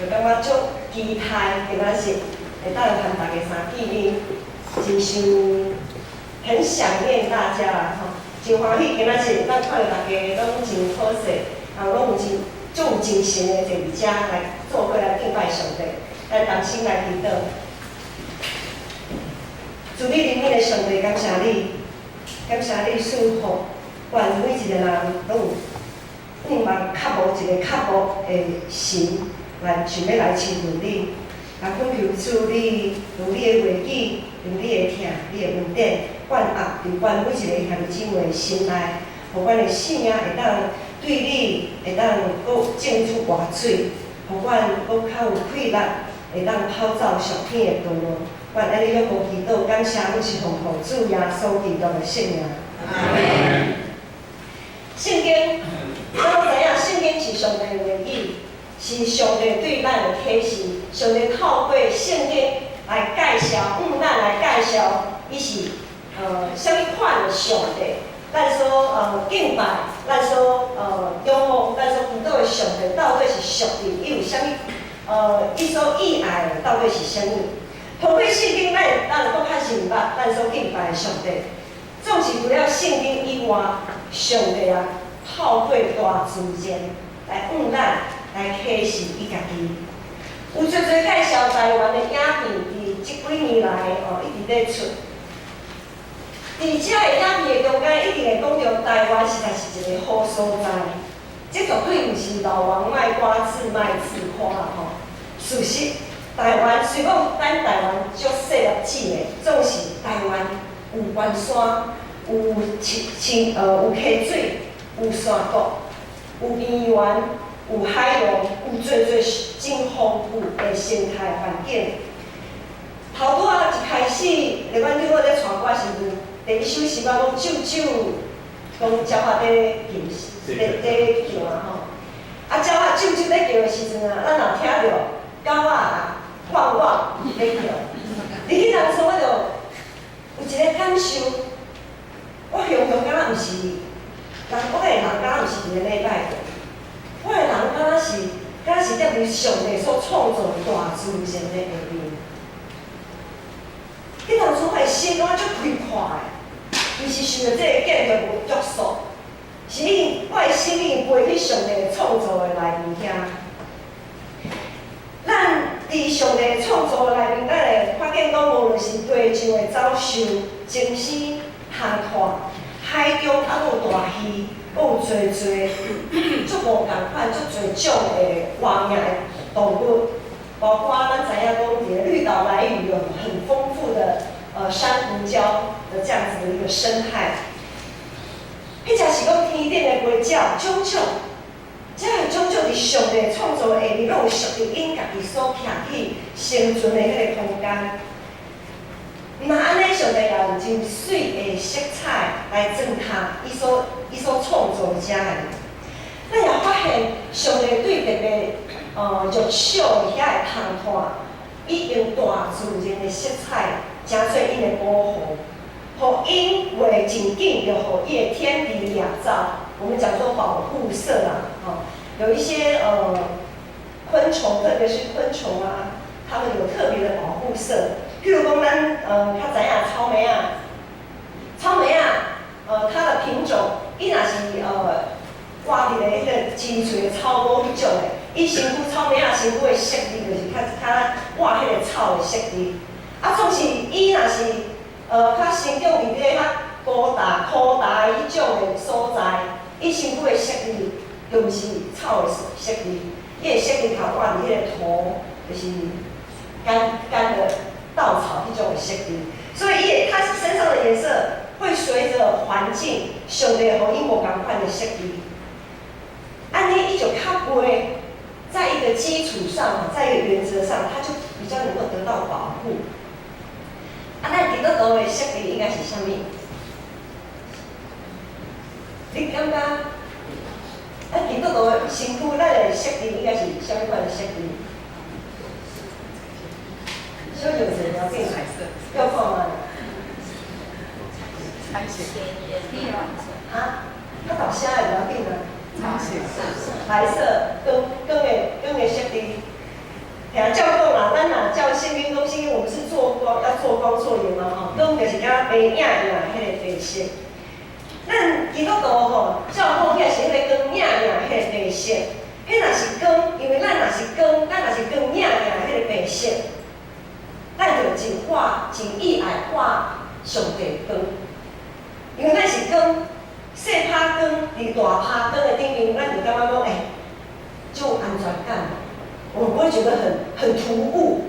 就感覺足期待今仔日會當和大家相見面，真想很想念大家啦吼，真歡喜今仔日咱看著大家攏真好勢，啊，攏有真足有精神的坐佇遮來做伙來敬拜上帝，來同心來祈禱。主你憐憫的上帝，感謝你，感謝你賜福，阮每一個人攏有向望渴慕一個渴慕的心，來想欲來親近你。啊，懇求主你用你的話語，用你的疼，你的恩典，灌壓佇阮每一個兄弟姊妹的心內，予阮的生命會當對你會當閣種出活水，予阮閣較有氣力，會當跑走屬天的道路。阮按呢仰望祈禱，感謝攏是奉靠主耶穌基督的聖名。阿門。聖經，咱攏知影，聖經是上帝的話語，是上帝對咱的啟示。上帝透過聖經來介紹，向咱來介紹，伊是啥物款的上帝。咱所敬拜，咱所仰望，咱所祈禱的上帝，到底是屬於伊有啥物？伊所意愛的到底是啥物？通過聖經，咱閣較認捌咱所敬拜的上帝。總是除了聖經以外，上帝啊，透過大自然來向咱來啟示伊家己。有濟濟介紹台灣的影片，佇這幾年來哦，一直咧出。佇這个影片的中間，一定會講著台灣實在是一個好所在。這絕對毋是老王賣瓜自賣自誇啦吼。事實，台灣雖講咱台灣足細粒子的，總是台灣有懸山，有清清有溪水，有山谷，有平原，有海洋，有濟濟真豐富的生態環境。頭拄仔一開始，麗婉長老咧帶我時陣，第一首詩歌講啾啾，講鳥仔佇叫，佇叫啊吼。啊，鳥仔啾啾咧叫的時陣啊，咱若聽著狗仔啊汪汪咧叫，佇彼當時我就有一個感受，我雄雄敢若毋是人，我的人敢若毋是佇咧禮拜堂，我的人敢若是踮佇上帝所創造的大自然的下面。彼當初我的心感覺足開闊的，毋是受著這个建築物約束，是已經我的心已經飛去上帝創造的內面遐。咱佇上帝創造的內面，咱會發現講，無論是地上的走獸、精生、蟲蟀、海中猶閣有大魚，閣有濟濟足無仝款、足濟種的活命的動物，包括咱知影講，佇個綠島蘭嶼有很豐富的珊瑚礁的這樣子的一個生態。彼只是講天頂的飛鳥，種種，這个種種佇上帝創造的下面，攏有屬於𪜶家己所徛起生存的彼个空間。毋但按呢，上帝也有真媠的色彩來襯托伊所創造遮的。咱也發現，上帝對特別弱小的遐个蟲蟀，伊用大自然的色彩，成做𪜶的保護，予𪜶袂真緊就予伊的天敵掠走。我們講說保護色啦，吼，有一些昆蟲，特別是昆蟲啊，它們有特別的保護色。譬如講，咱較知影草莓仔，草莓仔，它的品種，伊若是活佇咧彼個真喙的草帽彼種的，伊身軀草莓仔身軀的色調就是較較抹彼個草的色調。啊，總是伊若是較生長佇咧較高大、枯大彼種的所在，伊身軀的色調就毋是草的色調，伊的色調較抹佇彼個土，就是乾乾的稻草彼種的色調。所以伊的它身上的顏色會隨著環境，上帝予伊無仝款的色調。按呢，伊就較袂在一個基礎上，在一個原則上，它就比較能夠得到保護。啊，咱基督徒的色調應該是啥物？你感覺？啊，基督徒的身軀，咱的色調應該是啥物款的色調？小靜者無要緊，要看覓。彩色。哈？較大聲的無要緊啊。彩色。白色，光光的光的色調。嘛吼，光就是敢若白影影彼个白色。咱基督徒吼，照講起來是彼个光影影彼个白色。彼若是光，因為咱若是光，咱若是光影影彼个白色，咱就真看真意愛看上帝光。因為咱是光，細拍光佇大拍光的頂面，咱就感覺講，欸，就有安全感。我們不會覺得很突兀，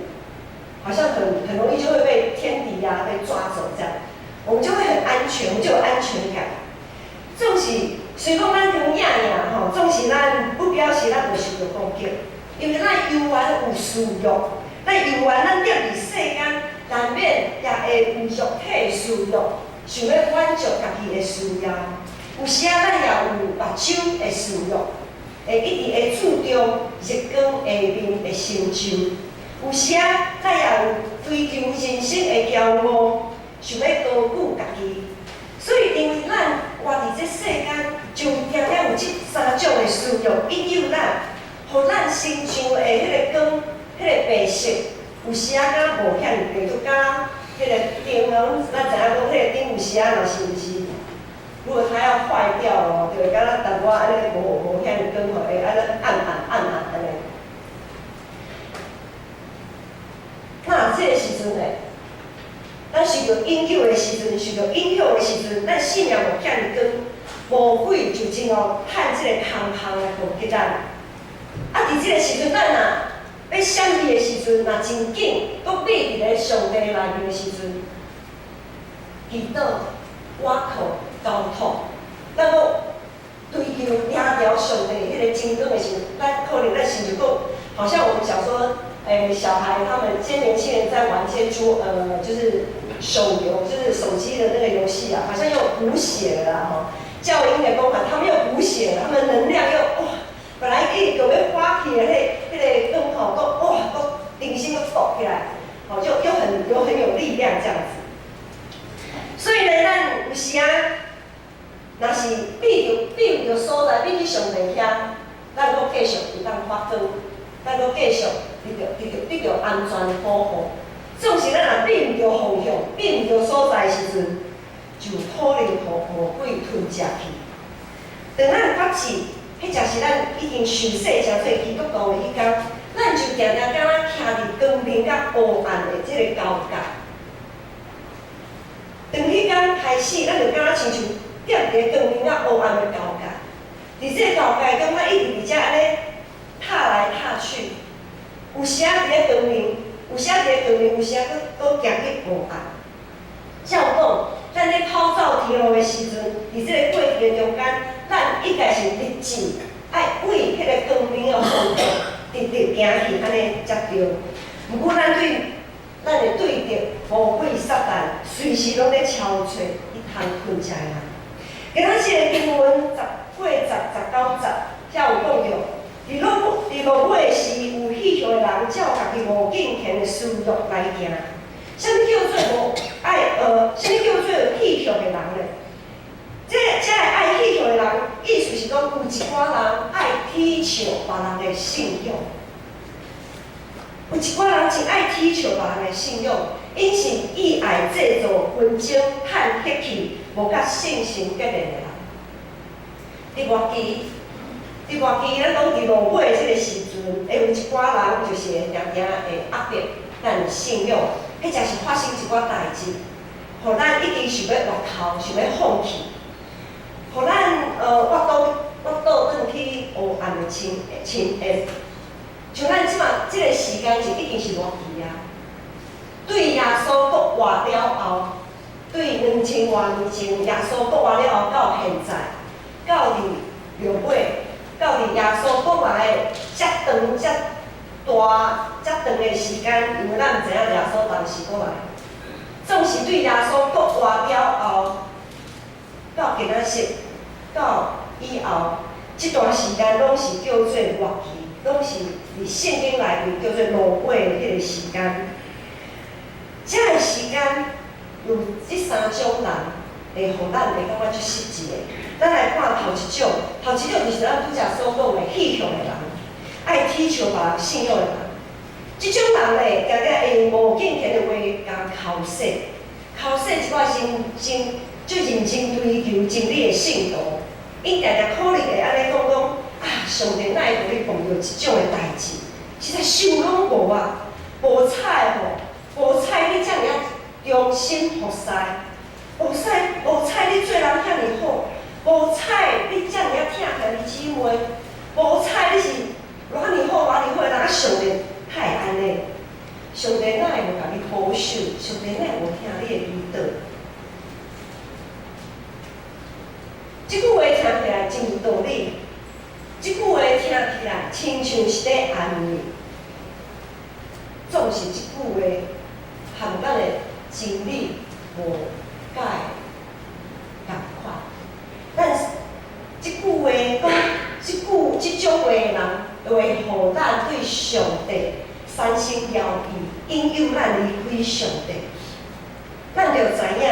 好像很容易就會被天敵啊被抓走這樣，我們就會很安全，我們就有安全感。總是雖講咱光影影吼，總是咱不表示咱無受著攻擊，因為咱猶原有私欲，咱猶原咱踮佇世間，難免也會有肉體私欲，想欲滿足家己的需要。有時仔咱也有目睭的私欲，會一直會注重日光下面的成就。有時仔咱也有追求人生的驕傲，想欲高舉家己。所以，因為咱活佇這世間，就定定有這三種的私欲引誘咱，予咱身上的彼个光、彼个白色，有時仔敢若無遐爾白，就敢若彼个燈啊，咱知影講，彼个燈有時仔若是毋是，如果它要壞掉哦，就會敢若淡薄仔按呢無遐爾光吼，會按呢暗暗暗暗按呢。那這个時陣呢，咱受著引誘的時陣，受著影響的時陣，咱性命無遐爾光，魔鬼就真予趁這個空隙來攻擊咱。啊，佇這個時陣，咱若欲閃避的時陣，若真緊，閣避佇咧上帝內面的時陣，祈禱、倚靠、交託，咱閣追求掠著上帝彼个真光的時陣，咱可能咱心就閣好像我們講說，欸，小孩他們這些年輕人在玩一些桌，就是手遊，就是手機的那個遊戲啊，好像又補血了啦吼。照𪜶的講法，他們又補血了，他們能量又哇，本來一直欲發起的彼个光吼，閣哇，閣重新閣動起來，吼，就又很有力量這樣子。所以呢，咱有時啊，若是避著所在，避去上帝遐，咱閣繼續會當發光，咱閣繼續得著安全保護。總是咱若避毋著方向，避毋著所在的時陣，就可能予魔鬼吞食去。當咱決志，彼才是咱已經受洗成做基督徒的彼工，咱就定定敢若徛佇光明佮黑暗的這个交界。當彼工開始，咱就敢若親像踮佇光明佮黑暗的交界。佇這個交界中，咱一直佇遮按呢踏來踏去，有時仔佇咧光明，有時仔佇咧光明，有時仔閣行去黑暗。照講，咱咧跑走天路的時陣，佇這個過程的中間，咱應該是立志愛為彼个光明的方向，直直行去，按呢才對。毋過咱對咱的對敵魔鬼撒旦，隨時攏咧敲揣，伊通吞食的人。今仔這个經文十八節19節，遐有講著，佇落尾時，有戲謔的人照家己無敬虔的私欲來行。啥物叫做無愛？啥物叫做戲謔的人呢？這个愛戲謔的人，意思是講有一寡人愛恥笑別人的信仰。有一寡人真愛恥笑別人的信仰，𪜶是意愛製造紛爭、趁血氣、無佮聖神結連的人。佇末期，咱講佇落尾這个時陣，會有一寡人就是會定定會壓迫咱的信仰，彼才是發生一寡代誌，予咱已經想欲回頭，想欲放棄，予咱越倒轉去黑暗的深淵。像咱這馬這个時間就已經是末期啊。對耶穌復活了後，對2000外年前耶穌復活了後到現在，到佇落尾，到佇耶穌復來的遮長、遮大、遮長的時間，因為咱毋知影耶穌當時閣來。總是對耶穌復活了後，到今仔日，到以後，這段時間攏是叫做末期，攏是佇聖經內面叫做落尾的彼個時間。這个時間有這三種人會予咱會感覺足實際的。咱來看頭一種，頭一種就是咱拄才所講的戲謔的人，愛恥笑別人信仰的人。這種人呢，定定會用無敬虔的話共剾洗。剾洗一寡真真足認真追求真理的聖徒，𪜶定定可能會按呢講講啊，上帝哪會予你碰著這種的代誌？實在想攏無啊，無彩吼，無彩你遮爾仔忠心服侍，無彩無彩你做人遐爾好，無彩你遮爾仔疼兄弟姊妹，無彩你是偌爾好偌爾好的人，啊上帝哪會按呢？上帝哪會無共你保守？上帝哪會無聽你的祈禱？這句話聽起來真有道理，這句話聽起來親像是咧安慰，總是這句話和咱的真理無解仝款。咱這句話講，這句這種話的人，會予咱對上帝產生猶疑，引誘咱離開上帝。咱著知影，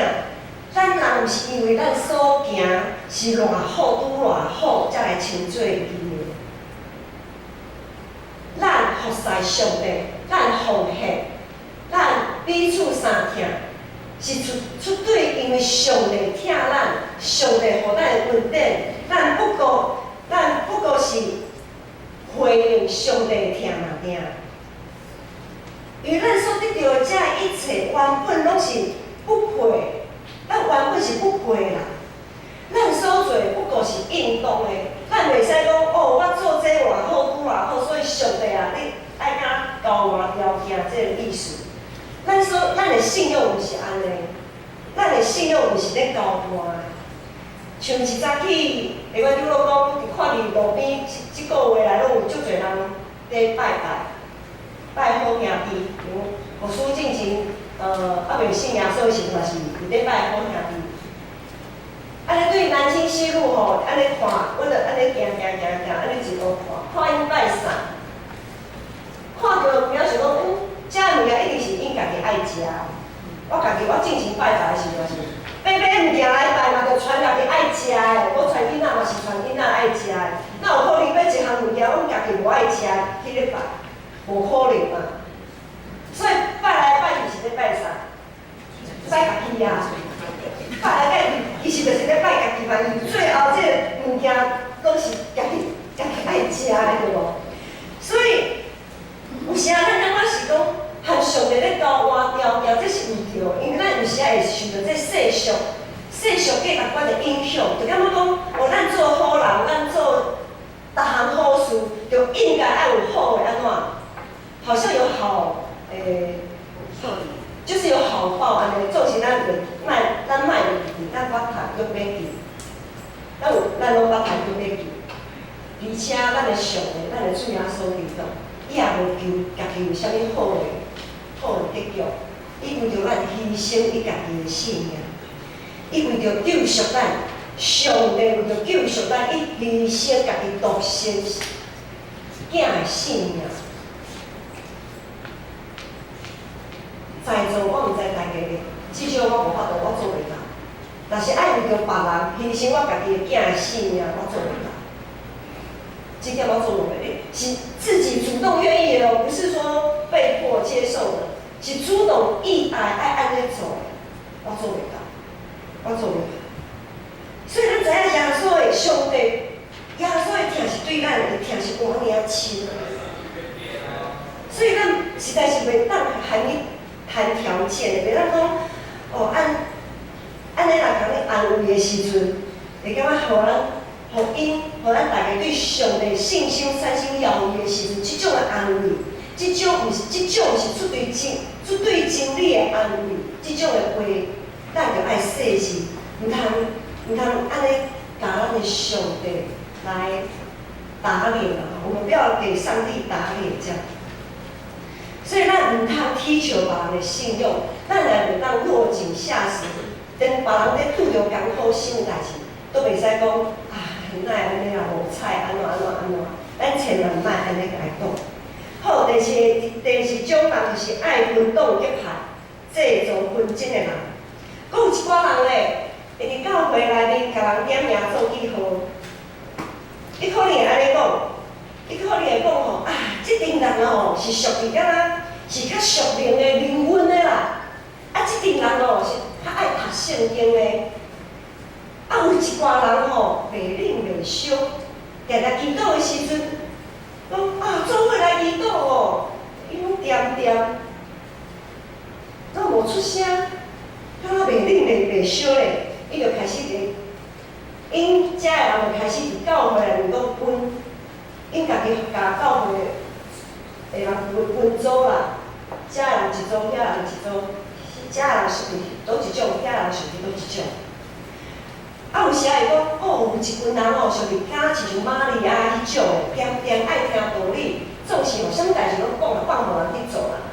咱人毋是因為咱所行是偌好拄偌好，才來稱做義的。咱服侍上帝，咱奉獻，咱彼此相疼，是出出對，因為上帝疼咱，上帝予咱的恩典，咱不過是回應上帝的疼嘛爾。因為咱所得著的這一切，原本攏是不配，咱原本是不配啦。咱所做的不過是應當的，咱袂使講哦，我做這偌好，拄偌好，所以上帝啊，你愛共交換條件這个意思。咱的信仰毋是按呢，咱的信仰毋是咧交換的。像一早起，會阮長老講，佇看佇路邊，這這個月來攏有足濟人佇拜拜，拜好兄弟。牧師進前，猶未信耶穌的時陣嘛是佇咧拜好兄弟。按呢對南京西路吼，按呢看，阮就按呢行行行行，按呢一路看，看𪜶拜啥？看著有影想講，這物件一定是𪜶家己愛食。我家己我進前拜拜的時陣嘛是，買買物件來拜嘛，就傳家己愛食的，無傳囡仔嘛是傳囡仔愛食的。哪有可能買一項物件，阮家己無愛食去咧拜？無可能嘛。所以拜來拜去是咧拜啥？拜家己啊！拜來拜去，其實就是咧拜家己嘛。因為最後這个物件攏是家己家己愛食的，對無？所以有時啊，咱感覺是講和上帝咧交換條件，這是毋對，因為咱有時會受著這世俗、世俗價值觀的影響，就感覺講，哦，咱做好人，咱做逐項好事，就應該愛有好的按怎？好像有好，就是有好報按呢。總是咱袂莫，咱莫會記，咱捌讀約伯記，咱有咱攏捌讀約伯記，而且咱的上帝，咱的主耶穌基督，伊也無求家己有啥物好的得著，伊為著咱犧牲伊家己的性命，伊為著救贖咱，上帝為著救贖咱，伊犧牲家己獨生囝的性命。在座我毋知大家，至少我無法度，我做袂到。若是愛為著別人犧牲我家己的囝的性命，我做袂到。這點我做袂到，是自己主動願意的哦，不是說被迫接受的，是主動意愛愛按呢做的，我做袂到，我做袂到。所以咱知影耶穌的上帝，耶穌的疼是對咱的疼是偌爾仔深。所以咱實在是袂當和伊談條件的，袂當講哦，按按呢來共你安慰的時陣，會感覺予咱、予𪜶、予咱大家對上帝信心產生猶疑的時陣，這種的安慰，這種毋是，這種是出對真、出對真理的安慰，這種的話，咱著愛細膩，毋通按呢共咱的上帝來打臉啊！我們不要給上帝打臉，這樣。所以咱毋通乞求別人的信仰，咱也袂當落井下石。當別人咧拄著艱苦生代誌，都袂使講啊，哪會按呢啊，無彩按怎按怎按怎，咱千萬莫按呢共伊講。好，第四个第四種人就是愛分黨結派、製造紛爭的人。閣有一寡人咧，會佇教會內面共人點名做記號。伊可能會按呢講，伊可能會講吼啊，這陣人哦是屬於敢若是較屬靈的靈恩的啦，啊，這陣人哦是。較愛讀聖經的。啊，有一寡人吼，袂冷袂燒，定定祈禱的時陣，講啊，做伙來祈禱哦，伊攏恬恬，攏無出聲，敢若袂冷袂燒咧，伊就開始佇，𪜶遮的人就開始佇教會內面閣分，𪜶家己共教會的人分分組啦，遮的人一組，遐人一組，遮的人屬於佗一種，遐人屬於佗一種。啊，有時會講，哦，有一群人哦，屬於敢親像瑪利亞彼種的，恬恬愛聽道理，總是吼，啥物代誌攏講啦，放予人去做啦，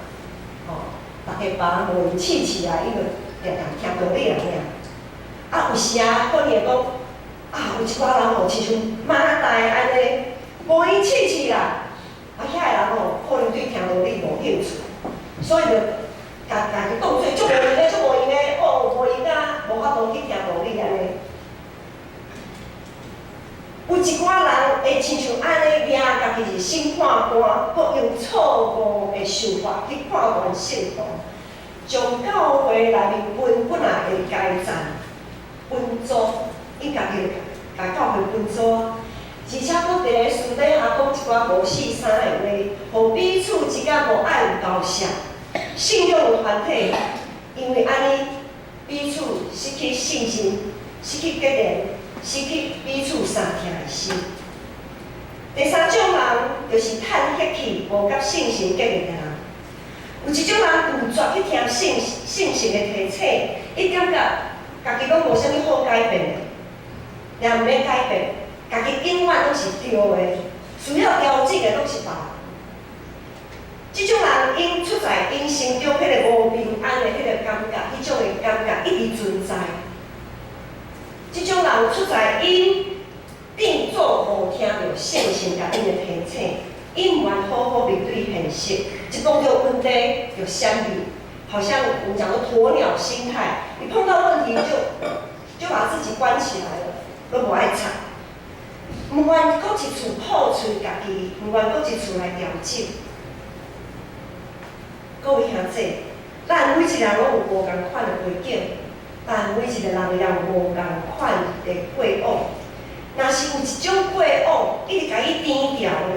吼，逐家爸無閒試試啊，伊就定定聽道理爾。啊，有時啊，可能會講，啊，有一寡人吼，親像馬大按呢，無閒試試啦，啊，遐个人吼，可能對聽道理無興趣，所以就共家己當做足無閒的，足無閒的，哦，無閒啊，無法度去聽道理按呢。有一寡人會親像按呢，掠家己是審判官，閣用錯誤的想法去判斷聖徒，將教會內面分本來會階層分組，伊家己共教會分組啊，而且閣佇咧私底下講一寡五四三的話，予彼此之間無愛有交涉，信仰有團體，因為按呢彼此失去信心，失去結連，失去彼此相疼的心。第三種人就是嘆息氣，無佮聖神結連的人。有一種人拒絕去聽聖神的提醒，伊感覺家己攏無啥物好改變的，也毋免改變，家己永遠攏是對的，需要調整的攏是別人。這種人𪜶出在𪜶心中彼个無平安的彼个感覺，彼種的感覺一直存在。這種人出在𪜶變做無聽著聖神共𪜶的提醒，𪜶毋願好好面對現實，一碰著問題就閃避，好像我們講的鴕鳥心態，一碰到問題就把自己關起來了，攏無愛睬，毋願閣一次破碎家己，毋願閣一次來調整。各位兄弟，咱每一個人攏有無仝款的背景，咱每一個人也有無仝款的過往。若是有一種過往一直共你纏牢咧，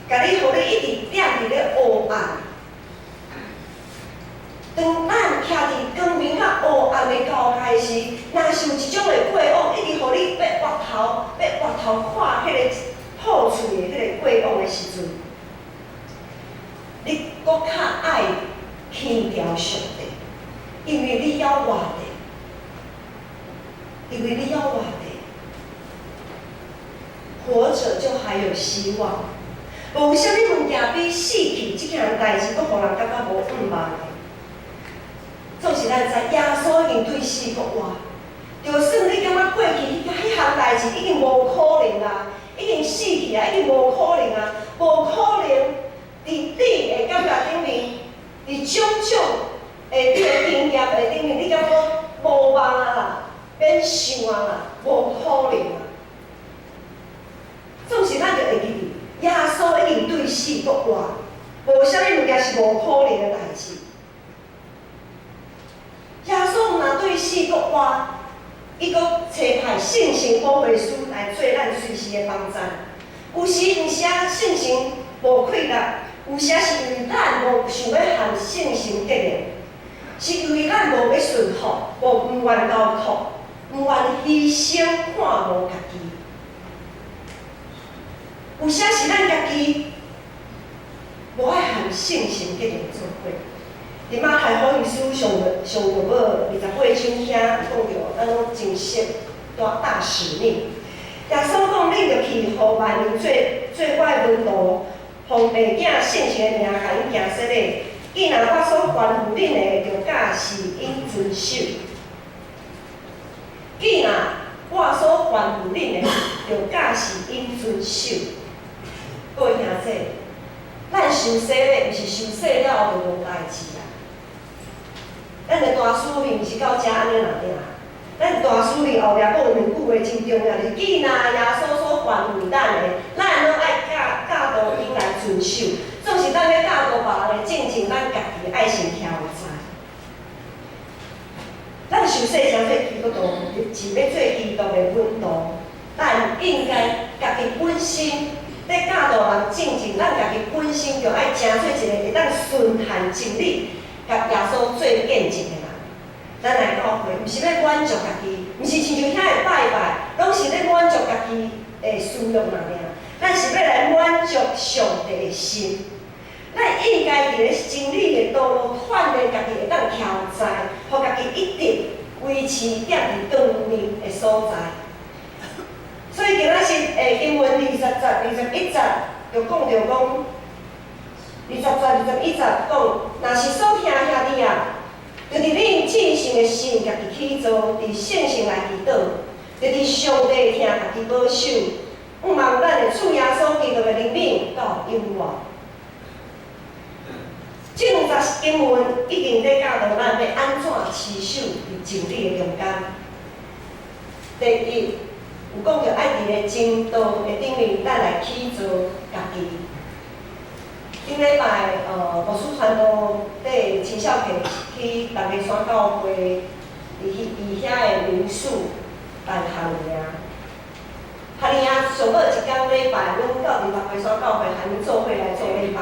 共你予你一直踮佇咧黑暗。當咱徛佇光明佮黑暗的交界時，若是有一種的過往一直予你欲回頭，欲回頭看彼个破碎的彼个過往的時陣，你閣較愛牽牢上帝，因為你猶活著，因為你猶活著，活著就還有希望。無啥物物件比死去這件代誌，閣予人感覺無盼望的。總是咱知耶穌已經對死復活，就算你感覺過去彼項代誌已經無可能啊，已經死去啊，已經無可能啊，無可能佇你的感覺頂面，佇種種的你的經驗的頂面，你感覺無望啊啦，免想啊啦，無可能啊。總是咱著會記得，耶穌已經對死復活，無啥物物件是無可能的代誌。耶穌毋但對死復活，伊閣差派聖神保惠師來做咱隨時的幫贊。有時毋是啊，聖神無氣力，有時是因為咱無想欲和聖神結連，是因為咱無欲順服，無毋願交託，毋願犧牲看無家己。有時是咱家己無愛和聖神結連做伙。佇馬太福音書上上落尾28章遐講著，咱攏真熟，大大使命。耶穌講：恁著去，予萬民做做我的門徒，奉父囝聖神的名共𪜶行洗禮。既若我所吩咐恁的，就教示𪜶遵守。既若我所吩咐恁的，就教示𪜶遵守。各位兄弟，咱受洗禮，毋是受洗了後就無代誌啊。咱的大使命毋是到遮按呢爾爾。咱大使命後壁閣有兩句話真重要，就是既若耶穌所吩咐咱的，咱攏愛教導𪜶來遵守。總是咱欲教導別人的進前，咱家己愛先調知。咱受是欲做基督的門徒，咱應該家己本身咧教導人進前，咱家己本身就愛成做一個會當巡行真理，共耶穌做見證的人。咱來教會，毋是欲滿足家己，毋是親像遐個拜拜，攏是咧滿足家己的私欲爾爾。咱是欲來滿足上帝的心。咱應該佇咧真理的道路鍛鍊家己，會當徛在，予家己一直維持踮佇當面的所在。所以今仔日經文20節、21節就講著講，20節、21節講，若是所聽兄弟啊，就佇恁至聖的心家己起造，佇聖城來祈禱，就佇上帝疼家己保守，向望咱的主耶穌基督的憐憫到永遠。這兩節經文已經咧教導咱欲按怎持守佇真理的中間。第一，有講著愛佇咧真道的頂面，咱來起造家己。頂禮拜，牧師傳道帶青少年去大家山教會，佇遐的民宿辦夏令營。夏令營上尾一工禮拜，阮到佇六家山教會還做伙來做禮拜。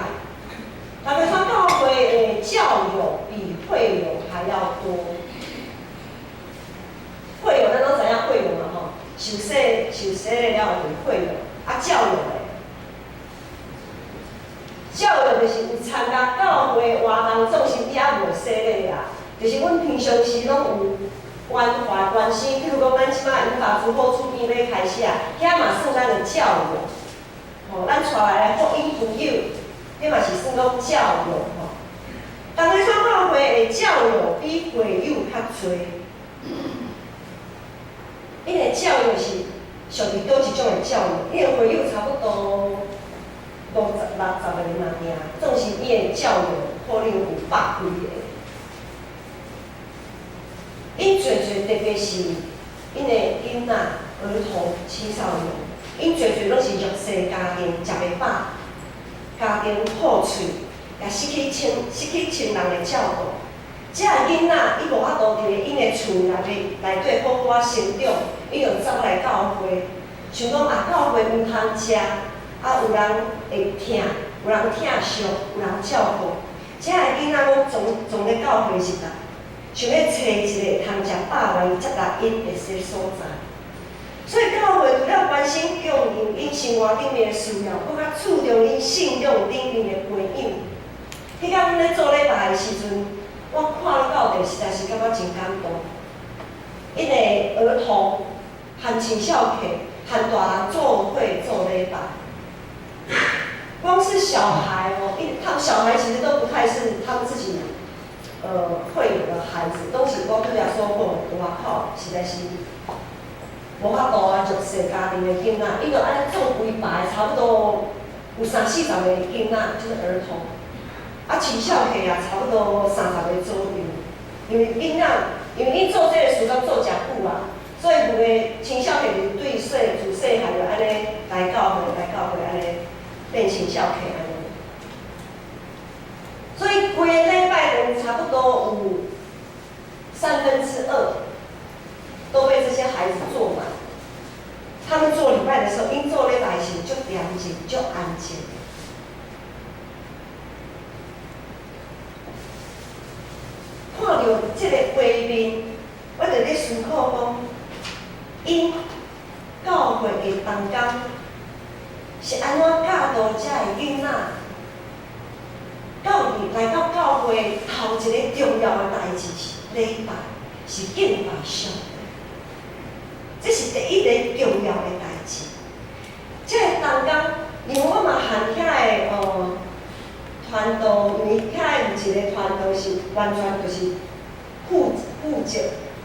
六家山教會的教友比會友還要多。會友咱攏知影會友嘛吼，受洗受洗了後就是會友，啊教友咧，教友就是有參加教會活動，總是伊猶未洗禮啦，就是阮平常時攏有關懷關心，譬如講咱這擺銀髮族好處變欲開始啊，遐嘛算咱的教友，吼，咱帶來福音朋友，彼嘛是算講教友吼。大家山教會的教友比會友較濟，𪜶的教友是屬於佗一種的教友？𪜶的會友差不多50、60個人爾，總是𪜶的教友可能有百幾个。𪜶濟濟特別是𪜶的囡仔、兒童、青少年，𪜶濟濟攏是弱勢家庭，食袂飽，家庭破碎，也失去親人的照顧。這个囡仔，伊無法度佇咧𪜶的厝內面內底好好仔成長，伊就走來教會，想講啊，教會有通食，啊有人會疼，有人疼惜，有人照顧。這个囡仔攏總總咧教會入來，想欲揣一個會通食飽來接納𪜶的所在。所以教會除了關心供應𪜶生活頂面的需要，閣較注重𪜶信仰頂面的培養。彼工阮咧做禮拜的時陣，我看了到底實在是感覺真感動。𪜶的兒童和青少年和大人做伙做禮拜，光是小孩哦，因他們小孩其實都不太是他們自己，會有的孩子，都是我拄才所講的外口，實在是無法度啊，弱勢家庭的囡仔，伊就按呢做規排，差不多有三四十個囡仔，就是兒童。啊，青少年也差不多30個左右，因為囡仔，因為𪜶做這個時間做誠久啊，所以有的青少年就對細自細漢就按呢來教會，來教會按呢變青少年按呢。所以規个禮拜中差不多有2/3都被這些孩子坐滿。他們做禮拜的時候，𪜶做禮拜時足恬靜、足安靜。看著這个畫面，我就咧思考講，𪜶教會的同工是按怎教導遮的囡仔？到佇來到教會頭一个重要的代誌是禮拜，是敬拜上帝，這是第一個重要的代誌。這个同工，因為我嘛和遐个傳道，因為遐有一个傳道是完全就是負責，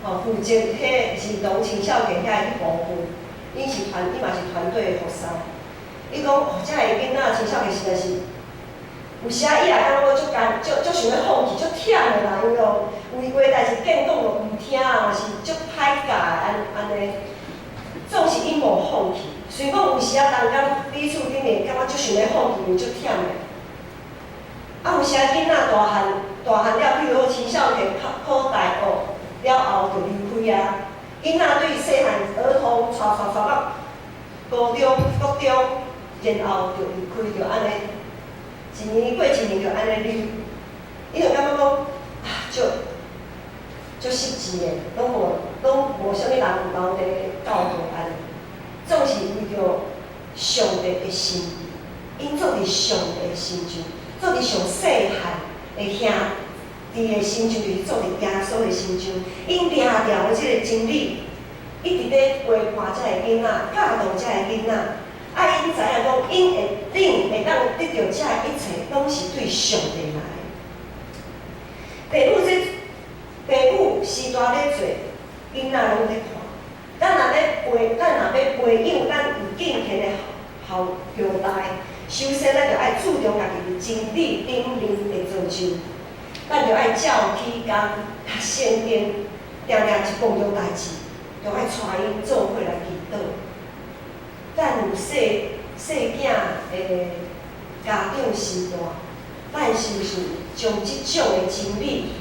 吼負責彼兒童青少年遐彼部分，伊嘛是團隊的服侍。伊講哦，遮个囡仔青少年實在是，有時仔伊也感覺足艱，足足想欲放棄，足忝的啦，因為哦，有話代誌見講就毋聽啊，嘛是足歹教的按按呢。總是𪜶無放棄，雖講有時仔同工彼此頂面感覺足想欲放棄，因為足忝的。啊，有時仔囡仔大漢大漢了，比如講青少年考考大學了後就離開啊，囡仔對細漢兒童帶帶帶到高中、國中，然後就離開，就按呢，一年過一年就按呢溜。伊就感覺講啊，足足失志的，攏無啥物人留佇教會按呢，總是為著上帝的心意，𪜶做佇上帝的身上，做佇上細漢的兄弟的身上，就是做佇耶穌的身上，𪜶掠牢的這个真理，一直咧陪伴這个囡仔，教導這个囡仔，啊，𪜶知影講，𪜶會恁會當得著這一切，攏是對上帝來的。父母這父母時大咧做，囡仔攏咧看。咱若欲培，咱若欲培養咱有敬虔的後後代，首先咱就愛注重家己佇真理頂面的造就。咱就愛照起工讀聖經，定定一碰著代誌，就愛帶𪜶做伙來祈禱。咱有細細囝的家長時代，咱是毋是將這種的真理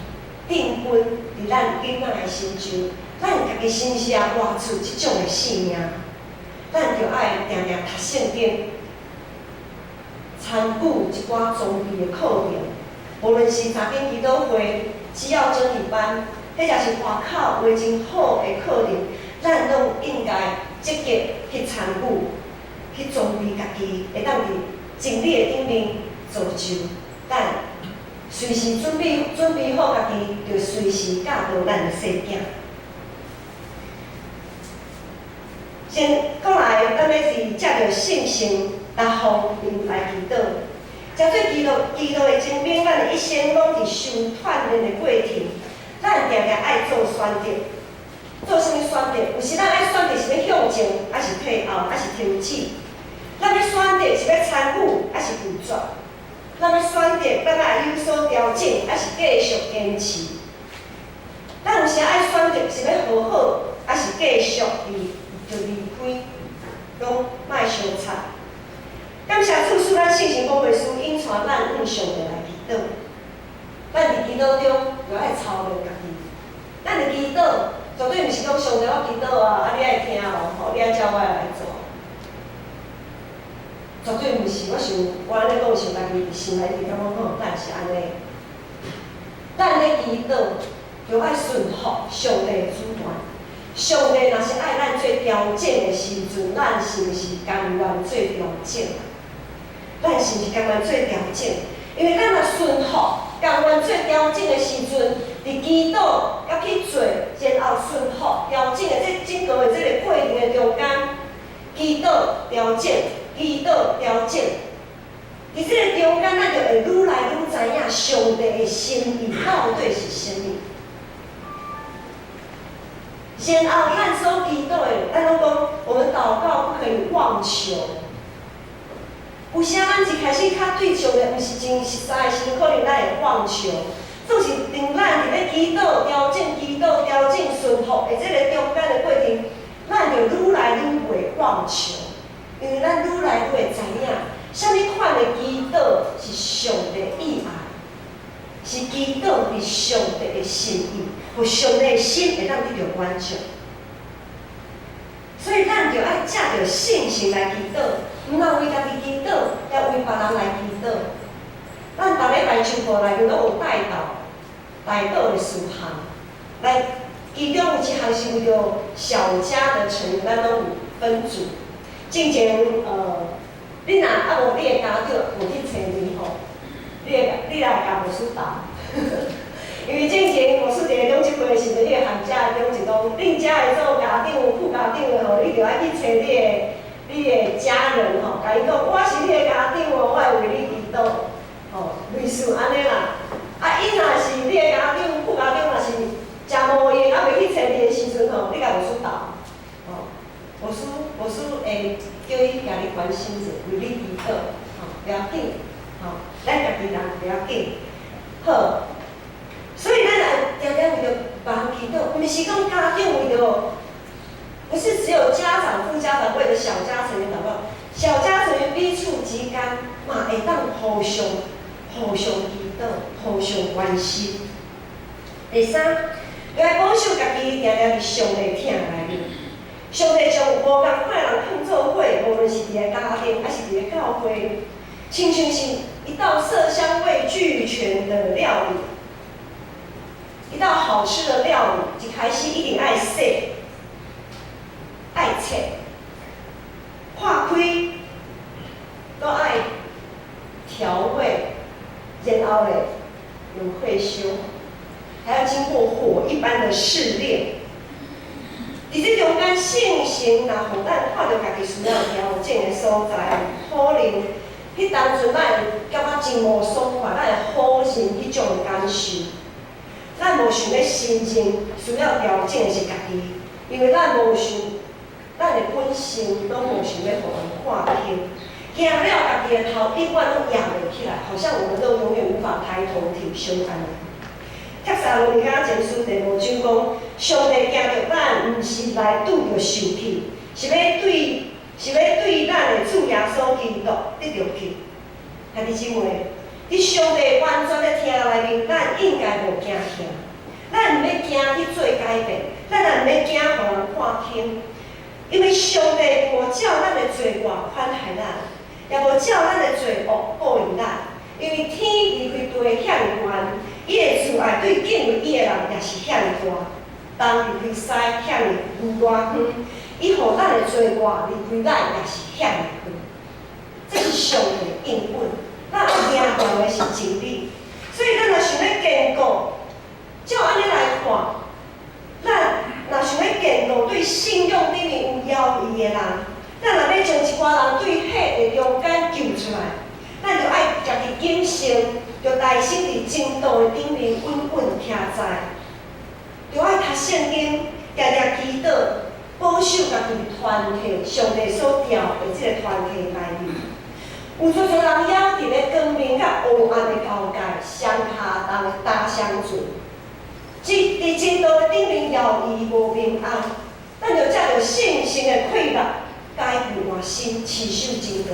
定根佇咱囡仔的心中？咱家己是毋是也活出這種的生命？咱就愛定定讀聖經，參與一寡裝備的課程，無論是查經祈禱會、主後整理班，或者是外口有真好的課程，咱攏應該積極去參與，去裝備家己，會當佇真理的頂面造就。咱隨時準備好家己，就隨時教導咱的細囝。先過來，咱欲是藉著信心來方面來祈禱。藉做祈禱的精兵，咱的一生攏佇受鍛鍊的過程。咱定定愛做選擇，做啥物選擇？有時咱愛選擇是欲向前，抑是退後，抑是停止？咱欲選擇是欲參與，抑是拒絕？咱欲選擇，咱愛有所調整，抑是繼續堅持？咱有時愛選擇是欲和好，抑是繼續離就離開，講莫相插。感謝主，賜咱聖神保惠師引帶咱向上帝來祈禱。咱佇祈禱中就愛操練家己。咱佇祈禱，絕對毋是講上帝我祈禱啊，啊你愛聽哦，吼你愛照我的來做。絕對毋是，我想我按呢講想家己心內一直感覺好，咱是按呢。咱咧祈禱，就愛順服上帝的主權。上帝若是愛咱做調整的時陣，咱是毋是甘願做調整？咱是毋是甘願做調整？因為咱若順服、甘願做調整的時陣，佇祈禱佮去做，然後順服調整的這整個的這个過程的中間，祈禱調整、祈禱調整，佇這个中間，咱就會愈來愈知影上帝的心意到底是啥物。然後，咱所祈禱的，咱攏講，我們禱告不可以妄求。有時咱一開始較對上帝毋是真熟似的時陣，可能咱會妄求。總是當咱佇咧祈禱、調整、祈禱、調整、順服的這个中間的過程，咱就愈來愈袂妄求，因為咱愈來愈會知影，啥物款的祈禱是上帝喜愛，是祈禱佇上帝的心意，予上帝的心會當得著滿足。所以咱就愛藉著信心來祈禱，毋但為家己祈禱，也為別人來祈禱。咱逐禮拜周報內面攏有代禱、代禱的事項，來，其中有一項是為著小家的成員，咱攏有分組。進前，你若猶無你的家長有去揣你吼，你來共牧師鬥。因為進前牧師佇咧中職會的時陣，伊會函遮的中就講，恁遮的做家長、副家長的吼，你著愛去揣你的家人吼，共伊講，我是你的家長哦，我會為你祈禱，吼，類似按呢啦。啊，伊若是你的家長、副家長，若是誠無閒，猶未去揣你的時陣吼，你共牧師鬥，吼，牧師會叫伊共你關心者，為你祈禱，吼，不要緊，吼，咱家己人不要緊，好。所以咱愛定定為著別人祈禱，毋是講家長為著，不是只有家長、副家長為著小家成員禱告，小家成員彼此之間嘛會當互相祈禱、互相關心。第三，著愛保守家己，定定佇上帝疼內面。上帝將無仝款的人囥做伙，無論是佇个家庭，抑是佇个教會，親像是一道色香味俱全的料理，一道好吃的料理，一開始一定愛洗、愛切、破開，閣愛調味，然後咧用火燒，還要經過火一般的試煉。佇這中間，聖神若予咱看著家己需要調整的所在，可能彼當陣咱會感覺真無爽快，咱會否認彼種的感受。咱無想欲承認需要調整的是家己，因為咱無想，咱的本性攏無想欲予人看輕，驚了家己的頭永遠攏掖袂起來，好像我們都永遠無法抬頭挺胸按呢。帖撒羅尼迦前書第五章講，上帝行著咱，毋是來拄著受氣，是欲對咱的主耶穌基督得著救。兄弟姊妹，佇上帝完全的疼內面，咱應該無驚嚇，咱毋免驚去做改變，咱也毋免驚予人看輕，因為上帝無照咱的罪過寬待咱，也無照咱的罪惡報應咱，因為天離開地遐爾懸，伊的慈愛對敬畏伊的人也是遐爾大，東離開西遐爾遙偌遠，伊予咱的罪過離開咱也是遐爾遠。這是上帝應允，咱愛行過的是真理，所以咱若想欲堅固，照按呢來看，咱若想欲堅固對信仰頂面有猶疑的人，咱若欲將一寡人對火的中間救出來，咱就愛家己謹慎，著代先佇真道的頂面穩穩徛在，著愛讀聖經，定定祈禱，保守家己團體，上帝所召的這个團體內面。有足濟人猶佇咧光明佮黑暗的交界，雙跤踏踏雙船，佇佇真道的頂面猶疑無平安，咱著藉著聖神的氣力，改舊換新，持守真道。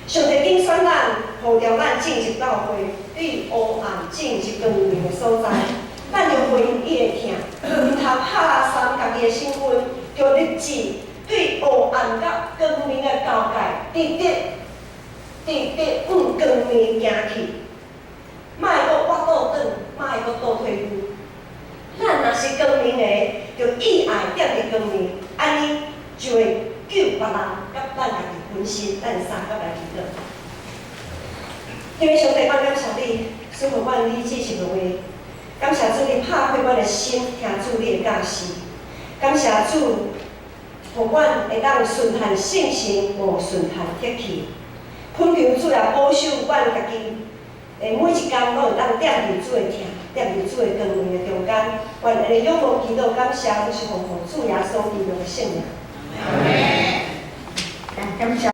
上帝揀選咱，呼召咱進入教會，對黑暗進入光明的所在，咱著回應伊的疼，毋通拍鬆家己的身份，著立志對黑暗佮光明的交界，直直直直向光明行去，莫閣倚倒轉，莫閣倒退嚕。咱若是光明的，就意愛踮佇光明，按呢就會救別人，佮咱家己本身。咱三甲來祈禱。天父上帝，阮感謝你，賜予阮理智是無話。感謝主，你拍開阮的心，聽主你的教示。感謝主，予阮會當順行聖神，無順行血氣。懇求主來保守阮家己，的每一工攏會當踮佇主的疼，踮佇主的光明的中間。願按呢仰望祈禱感謝，攏是奉主耶穌基督的聖名。感謝。